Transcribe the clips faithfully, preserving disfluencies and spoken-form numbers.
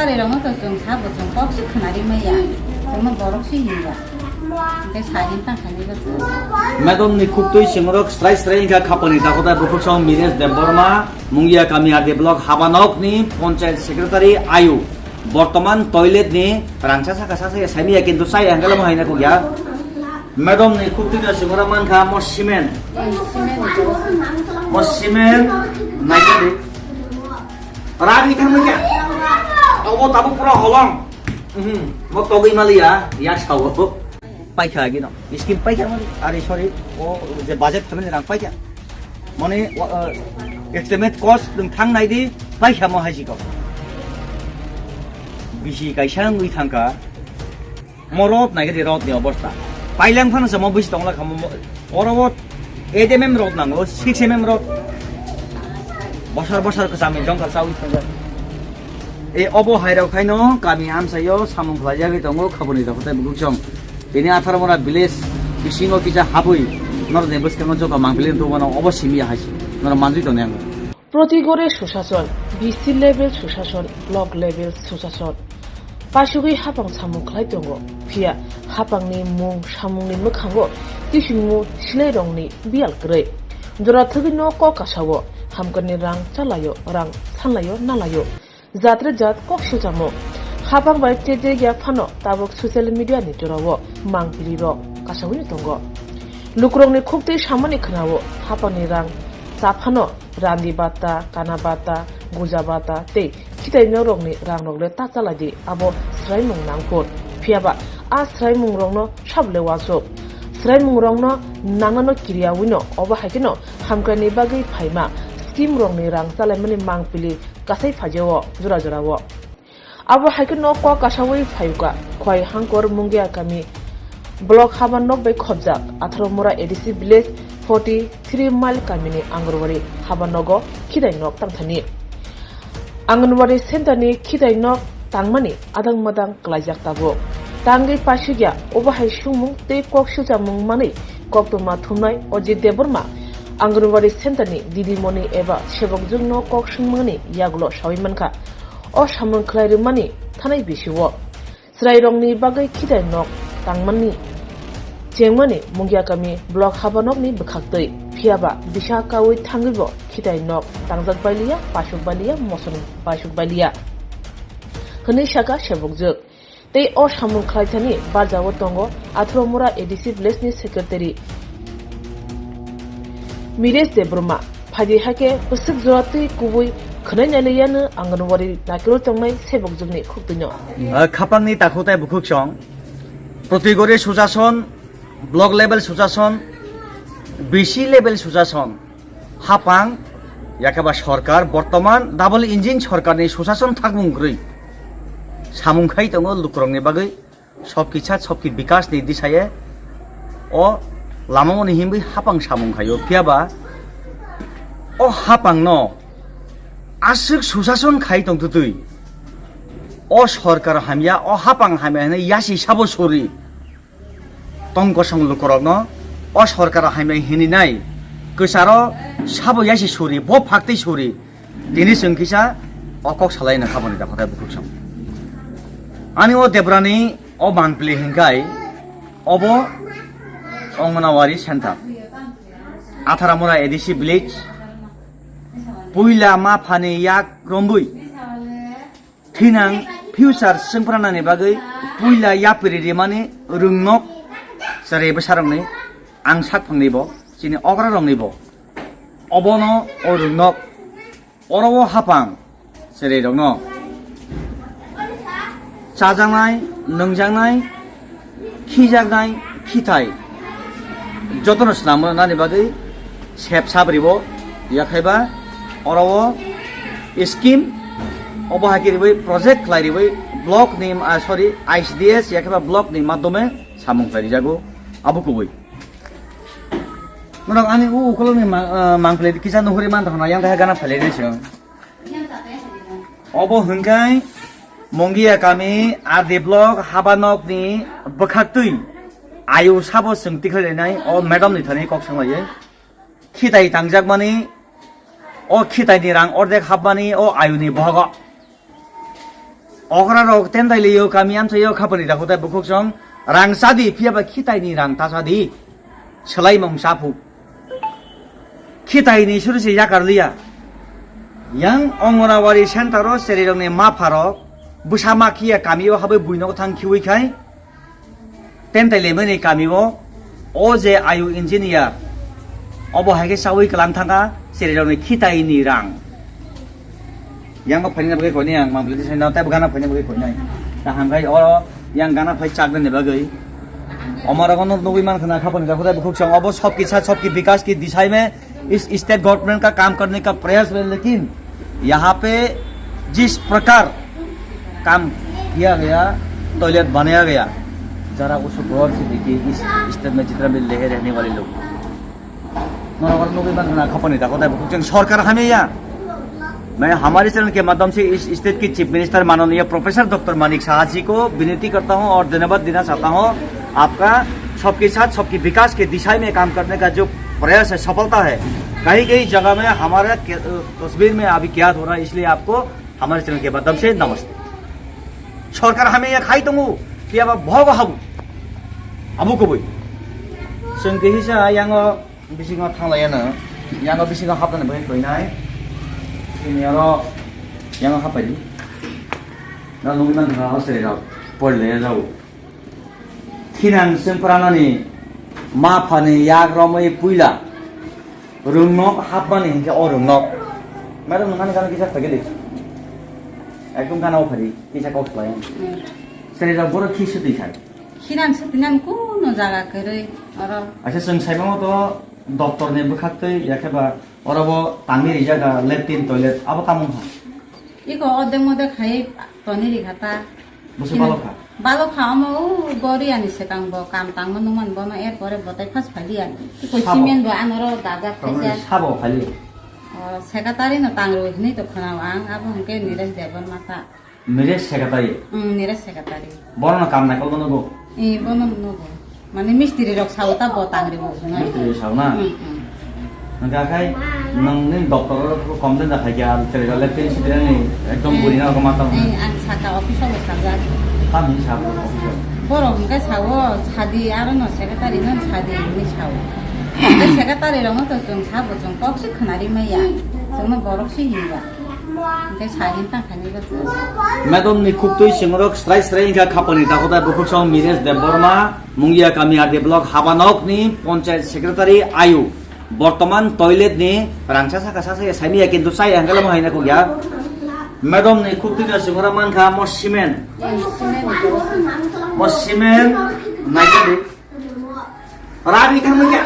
Chwrairokno to chwng sabo chwng kok se khwnari maya. Chwngno borok se hinba. Hwnkhe saring tang khainai bo chwng. Madam ni khuktwi chwng rok srai srai wngkha khapani dakhotai bukhuk song Miresh Debbarma, Mungia Kami R D block Habanok ni Panchayat Secretary ayu. Bortoman toilet ni rangchak saka saka ya saimaya kintu chaya hwnkhe lamo haina kukya. Madam ni khuktwi no chwng rok mankha mo cement. Mo cement naikha di. Rani thangma kya? Obo tabuk pura holong. Mhm. Mo togwi maliya, ya sao. Paikha gino. Scheme paikha mali. Ari sorry. O je budget khamani rang paikha. Mane, o, o, estimate cost nwng thang nai di, paikha mo hai jiko. Bisi kaisa wngwi thangkha. Mo road nai di road ni obostha. Pailang phano se mo bisi tongla kha mo, mo, oro o eight M M road nango, six M M road. Bosor bosor kwcham ni jongkha chawi thangkha. E obo hai rok khaino kami amsaio samung khlaijagwi tongo khaboni rok tei bukhuk song. Tini Atharamura village bisingo kisa habwi norok ni bwskango joto mangpili tongmano obo simi hai se. Norok manjwi tongni ang. Protigore Susason, B C level Susason, block level Susason. Pasugwi hapang samung khlai tongo, phiya hapangni mung samungni mwkhango tisingmu silairokni biyal kwrwi. Jora thwgwino kok kasao, hamkani rang chalaio, rang sanlaio, nalaio. Jatre jat kok sujamo. Hapang bai chejek ya phano tabuk social media ni jorao mangpili rok kasawino tongo. Lukurokni khuktwi samani khwnao hapangni rang cha phano randi bata, kana bata, guja bata tei khitaino rokni rang rokle ta chalai di abo swraimung nangphur. Phiyaba a swraimung rokno sabole wasuk. Swraimung rokno nangnano kiriya wino obo hai kheno hamkrai ni bagwi phaima scheme rokni rang chalaimani mangpili kasai phaijao jora jorao. Abo hai kheno kok kasawi phayuka, Khwai Hangkor Mungia kami block haba nok bai khobjak, Atharomura A D C village forty three mile kamini Anganwadi haba nogo khitai nok tangthani. Anganwadi center ni khitai nok tangmani adang madang klaijak tabuk. Tangwi pasikya obo hai sumung tei kok silchamung manwi koktwma thumnai Ajit Debbarma Anganwadi center ni didimoni eba sebokjwkno kok swngmani yagulo sawi mankha. O samung khlai rwmani thanai bisio chwrairokni bagwi khitai nok tangmani chengmani Mungia kami block habanokni bwkhaktwi, phiyaba bisa kaui thangwibo khitai nok tangjak bailiya, pasuk bailiya, moson pasuk bailiya hwnwi saka sebokjwk. Tei o samung khlaithani barjao tongo Atharomura A D C village ni secretary Miresh Debbarma. Phaidi hai khe bwswk jora twi kubui khwnai nai liya no Anganwadi naikolo tongnai sebokjwkni khuktwino. Ah, khapangni takhuk tai bukhuk song, protigore sujason, block level sujason, B C level sujason, hapang, yakheba sorkar, bortoman double engine sorkarni sujason thakmung kwrwi samung khai tongo lukurokni bagwi. Sob kisa, sob ki bikas ni disaye o lama mani himwi hapang samung khaio. Phiyaba o hapang no aswk susason khai tong tutui. O sorkar hamya, o hapang hamya hwnwi yasi sabo suri. Tong kosong lukurok no o sorkar hamya hini nai. Kwcharo sabo yasi suri, bo phaktwi suri. Tini chwng kisa o kok salai na khaboni da khotai bukhuk sam. Ani o Debrani o Manpli hinkai obo Anganwadi center. Atharamura A D C village. Puila ma phani yak rombui. Thinang future sengpranani bagwi puila yapiri rimani rwngnok chwrai bwsarokni ang sakphangni bo chini okrarokni bo. Obono o rwngnok. Oro o hapang chwrairokno chajaknai, nungjaknai, khijaknai, khithai jotono swnam nani bagwi sep sap ribo yakhaiba oro o scheme obo hai khe ribai project khlai ribai block ni, ah, sorry, I C D S yakhaiba block ni madhyome samung khlai rijago abo kubui. Norok ani u ukolog ni ma-, ah, mangpili kisa nuhuri man tongkha yang khe gana phalai ri se. Obo hwnkhe Mongia kami R D block habanok ni bwkhaktwi ayu sabo chwng tikhlai lainai o madam ni thani kok swng laiwi. Khitai tangjakmani o khitai ni rang ordek hapmani o ayu ni bohogo. Okra rok tentai liyo kami amchayo khapani dakhotai bukhuk song rang sadi phiya ba khitai ni rang tasadi swlai mung sapu khitai ni suru se yakar liya. Yang Anganwadi center o chwrai rok ni mapha rok bwsa ma khiya kami o habai bui nogo thang khiwi khai. Tentai lemani kami o, o je ayu engineer, obo hai khe chawi kwlang thangkha, chwrai rokni khitai ni rang. Yang no phaina bagwi koinai ang, mang bwlai tisai no, tei bo gana phaina bagwi koinai. Kaham khai o yang gana phai chak nani bagwi. Omorok no nugwi man khna khapani da khudai bukhuk song, obo sabki saath sabki vikas ki disai mein इस state government का काम करने का प्रयास है, लेकिन यहाँ पे जिस प्रकार काम किया गया, टॉयलेट बनाया गया, जरा उसको गौर से देखिए। इस स्टेट में जितना भी रहे रहने वाले लोग, नरक नरक में बंद होना खपनी था, होता है, कुछ सरकार हमें या। मैं हमारे चैनल के माध्यम से इस स्टेट के चीफ मिनिस्टर माननीय प्रोफेसर डॉक्टर मानिक साहा जी को विनती करता हूँ और धन्यवाद देना चाहता हूँ। आपका सबके साथ सबके विकास के दिशा में काम करने का जो प्रयास है, सफलता है। कहीं कहीं जगह में हमारा के-, तस्वीर में अभी क्या हो रहा है, इसलिए आपको हमारे चैनल के माध्यम से नमस्ते। सरकार हमें ये खाई तुम, कि अब भोग हबु, अबु को बोई। संके हिसा यांगो Bisingo thanglaiya no, yango bisingo hapnani bagwi koinai. Chini oro yango hapai di. Na nugwi mankha hostel rok, porilaiya jago. Thinang chwng pranani ma phani yak romwi puila. Rwngnok hapmani hinkhe o rwngnok. Madam, nang ani gana kisa phagedi. Ekdom gana o phadi, kisa kok khlai. Hmm. Chwrai rok borok khi sutwi khai. Khinan sutwi nang kuno jaga kwrwi oro. Acha chwng saimano to Doctor ni bwkhaktwi, yakhe ba oro bo tangwi rijak, ah, latrine, toilet, abo tamo wngkha? Iko odek modek khai toni rikha ta. Bwswk balok kha? Balok kha, omo o gori ani swkang bo kam tangma nungman bono, er pore bo tai phas phaliya. Iko sabo. Cement bo anoro dajak. Tamoni khaisa. Sabo phaliya? O, secretary no tangwi hinwi to khwnao ang, abo hwnkhe Nilesh Debbarma ta. Nilesh secretary? Mm, Nilesh secretary. Bono no kam naikol no nugo? Eh, bono no nugo. Mane mistiri rok sao ta bo tangri bo swngo. Mistiri rok sao na? Mm, mm. Nang ka khai, nang ni doctor rok ko complain da khai kya, tere rale tin sitire ni, ekdom buri na ko mata. Eh, ang saka office o sajak. Tam ni sa office o. Borok hwnkhe sao, sadi aro no secretary no sadi ni sao. Hwnkhe secretary rok no to chwng sabo chwng kok se khwnari maya. Chwng no borok se hinba. Hwnkhe sahin ta khani bo chwng. Madam ni khuktwi chwng rok srai srai wngkha khapani dakhoda bukhuk song Miresh Debbarma, Mungia Kami R D block Habanok ni panchayat secretary ayu. Bortoman toilet ni rangsa saka sasa ya saimiya kintu sai angkala mo haina kugya. Madam ni khuktwi da chwng rok mankha mo cement. Mo cement naikha di. Rari thangma kya?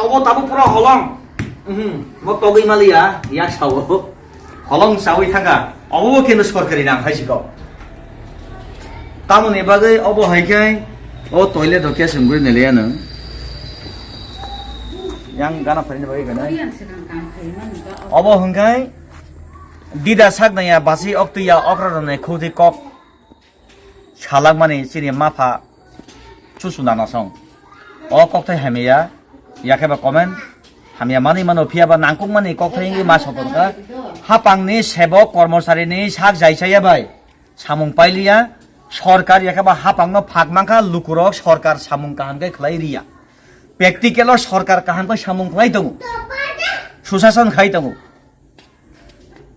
Obo tabuk pura holong. Mhm. Mo togwi maliya, yak sao. Holong sawi thangkha. Obo khe no sorkari nang hai siko. Tamoni bagwi obo hai khe o toilet rok khe sumgri neliya no. Yang gana phaini bagwi gana. Obo hwnkhe dida sak naya basi oktwi ya okra rwnai khudi kok. Salakmani chini mapha chusu nana song. O kokthai hamya, yakhe ba comment hamya manwi mano, phiya ba nangkukmani kokthai wngwi ma sotong kha. Hapangni sebok kormocharini sak jaisaya bai samung pailiya, sorkar yakhe ba hapangno phak mankha, lukurok sorkar samung kaham khe khlai riya. Practical o sorkar kaham khe samung khlai tongo, sushason khai tongo.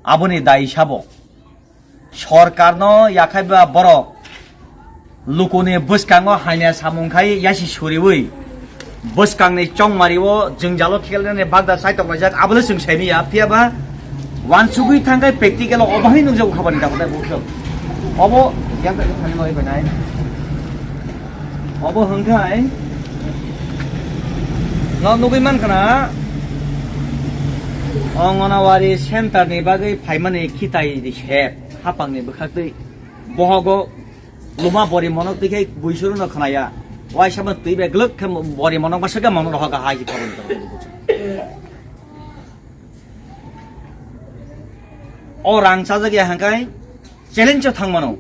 Aboni dai sabo. Sorkarno yakhaiba borok lukuni bwskango haina samung khai yasi suriwi bwskangni chongmario jwngjalo khelnani bagda saitok laijak, abole chwng saimiya, phiyaba wansugwi thangkhai practical o obohai nukjago khabani dakhwlai bukhuk. Obo yang thani loi banai. Obo hwnkhe no nugwi mankha na, Anganwadi center ni bagwi phaimani khitai di sep, hapangni bwkhaktwi bohogo luma bori monok twi khe buisuru no khnaya, waisa twi bai glwk khe bori monok masa khe monok rohor kha hai khe. O rang chajak ya hangkai challenge o thang mano.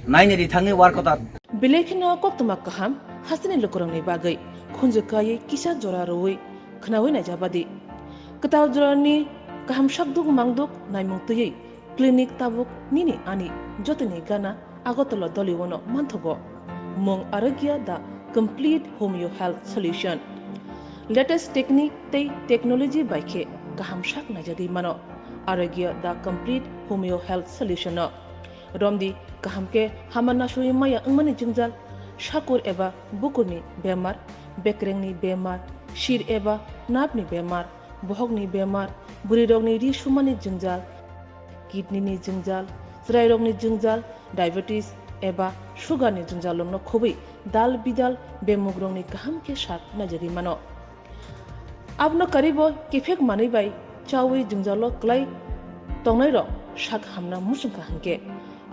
Naini ri thangni war kota. Belai kheno koktwma kaham hasteni lukurokni bagwi khunju kaiwi kisa jora rwui khwnaui naijabadi. Kwtal jorani kaham sakduk mangduk naimung twiwi clinic tabuk nini ani. jotoni gana Agartala Doliwono manthogo. Mung Arogya the complete homeo health solution. Latest technique tei technology bai khe kaham sak naijagwi mano. Arogya the complete homeo health solution no. Romdi kaham khe hama nasui maya wngmani jwngjal, sakur eba bukurni bemar, bekrengni bemar, sir eba napni bemar, bohokni bemar, bwrwirokni ri sumani jwngjal, kidney ni jwngjal, chwrairokni jwngjal, diabetes eba sugar ni jwngjal rokno khobwi dal bidal bemugrokni kaham khe sak naijagwi mano. Abono karibo kiphek manwi bai chawi jwngjalo kwlai tongnairok sak hamna muchungkha hwnkhe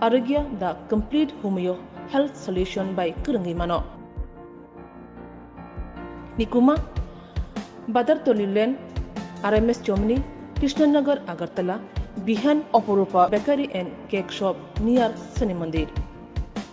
Arogya the complete homeo health solution bai kwrwngwi mano. Nikuma, Badartoli Lane, R M S Chomni, Krishnanagar, Agartala, Bihan Oporupa Bakery and Cake Shop near Shani Mandir.